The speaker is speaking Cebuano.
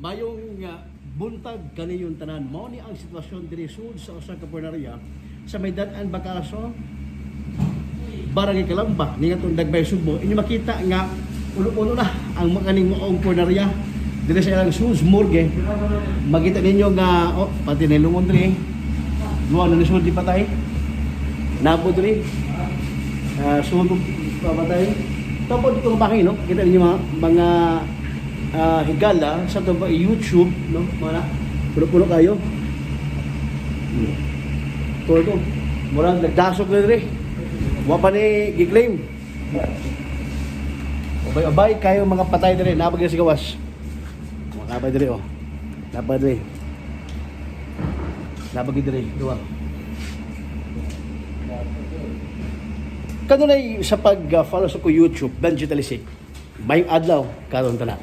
Mayong buntag kaninyong tanan. Mao ni ang sitwasyon diri sud sa usa ka punerarya sa may Dan-an Bakaso, Barangay Kalamba, ni ngatong Dagbay, Sugbo. Inyo makita nga puno-puno na ang kaning maong punerarya diri sa ilang sus morgue. Makita ninyo nga, oh, pati nilungon diri. Duha na ni sud di patay. Nabo diri. Sud patay. Tapos dito ang bahay, no? Kita ninyo mga higala sa ito YouTube, no? Mga na, puno-puno kayo. Ito, ito. Murag nagdasok na diri. Wa pa ni gi-claim. Ubay-ubay kayo mga patay diri, nabag sa gawas. Mga kabay diri, oh. Nabag diri. Nabag diri, duwa. Kanunay sa pag-follow sa ko YouTube, Benji Talisik. Mayong adlaw, karon ta na.